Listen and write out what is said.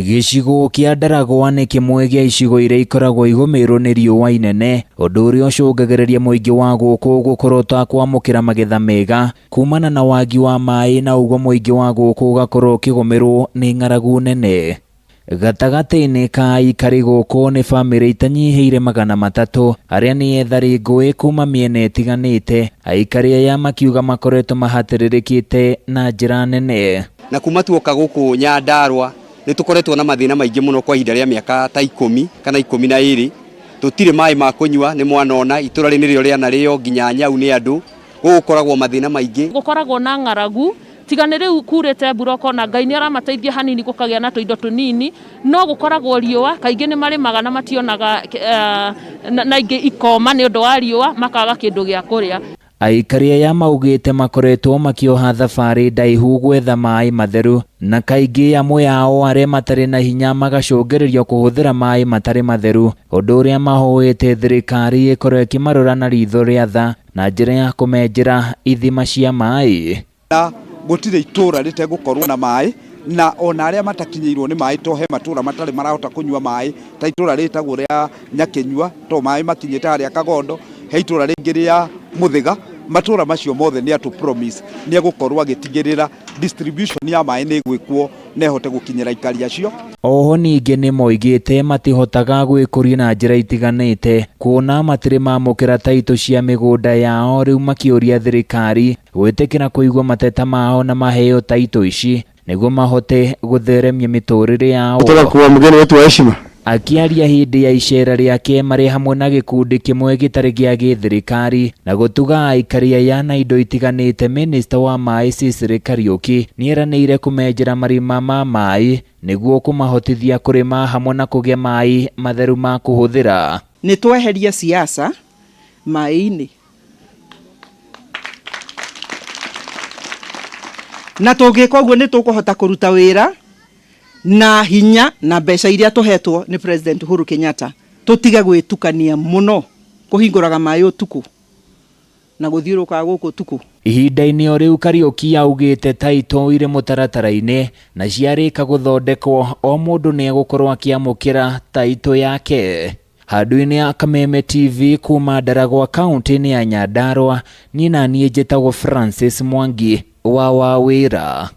Gĩcigo kĩa Ndaragwa nĩ kĩmwe gĩa icigo iria ikoragwo igũmĩirwo nĩ riũa inene, ũndũ ũrĩa ũcũngagĩrĩria mũingĩ wa gũkũ gũkorwo ũtakwamũkĩra magetha mega kumana na wagi wa maĩ na ũguo mũingĩ wa gũkũ ũgakorwo ũkĩgũmĩrwo nĩ ng'aragu nene. Gatagatĩ-inĩ ka aikari gũkũ nĩ bamĩrĩ itanyihĩire 300 arĩa nĩ ethari ngũĩ kuma mĩena ĩtiganĩte, aikari aya makiuga makoretwo mahatĩrĩrĩkĩte na njĩra nene. Na kuma tuoka gũkũ Nyandarua nĩ tũkoretwo na mathĩna maingĩ mũno kwa ihinda rĩa mĩaka ta 10 kana 12. Tũtirĩ maĩ ma kũnyua, nĩ mwanona itũra rĩ nĩrĩo rĩanarĩo nginya nyau nĩ andũ. Gũkũ gũkoragwo mathĩna maingĩ. Gũkoragwo na ng'aragu, tiga nĩ rĩu kurĩte mbura ũkona Ngai nĩ aramateithia hanini gũkagĩa na tũindo tũnini, no gũkoragwo riũa, kaingĩ nĩ marĩmaga na mationaga, na ingĩ ikoma nĩ ũndũ wa riũa makaga kĩndũ gĩa kũrĩa. Aikari aya maugĩte makoretwo makĩoha thabarĩ ndaihu gwetha maĩ matheru na kaingĩ amwe ao arĩa matarĩ na hinya magacũngĩrĩrio kũhũthĩra maĩ matarĩ matheru, ũndũ ũrĩa mahoete thirikari ĩkorwo ĩkĩmarora na ritho rĩa tha na njĩra ya kũmenjera ithima cia maĩ. Na gũtirĩ itũra rĩtegũkorwo na maĩ, na ona arĩa matakinyĩirwo nĩ maĩ to he matũra matarĩ marahota kũnyua maĩ, ta itũra rĩtagwo rĩa Nyakĩnyua to maĩ makinyĩte harĩa Kagondo, he itũra rĩngĩ rĩa Mũthĩga, matũra macio mothe nĩ atũ promise nĩ egũkorwo agĩtigĩrĩra distribution ya maĩ nĩ ĩgwĩkwo na ĩhote gũkinyĩra aikari acio. Oho ningĩ nĩ moigĩte matihotaga gwĩkũria na njĩra itiganĩte kuona matirĩ mamũkĩra taitũ cia mĩgũnda yao, rĩu makĩũria thirikari gwĩtĩkĩra kũigua mateta mao na maheo taitũ ici nĩguo mahote gũtheremia mĩtũrĩre yao. Kutoka mgeni wetu wa heshima. Akĩaria hĩndĩ ya icera rĩake marĩ hamwe na gĩkundi kĩmwe gĩtarĩ gĩa gĩthirikari na gũtuga aikari aya na indo itiganĩte, minista wa maĩ Sicily Kariũki nĩeranĩire kũmenjera marima ma maĩ nĩguo kũmahotithia kũrĩma hamwe na kũgĩa maĩ matheru ma kũhũthĩra. Nĩ tweherie siasa maĩ-inĩ na tũngĩka ũguo nĩ tũkũhota kũruta wĩra na hinya na mbeca iria tũhetwo nĩ President Uhuru Kenyatta, tũtige gwĩtukania mũno kũhingũraga maĩ ũtukũ na gũthiũrũrũkaga gũkũ ũtukũ. Ihinda-inĩ o rĩu Kariũki augĩte taitũ irĩ mũtaratara-inĩ na ciarĩka gũthondekwo o mũndũ nĩ egũkorwo akĩamũkĩra taitũ yake. Handũ-inĩ ya Kameme TV kuma Ndaragwa kaunti-inĩ ya Nyandarua, niĩ na niĩ njĩtagwo Francis Mwangi wa Wawĩra.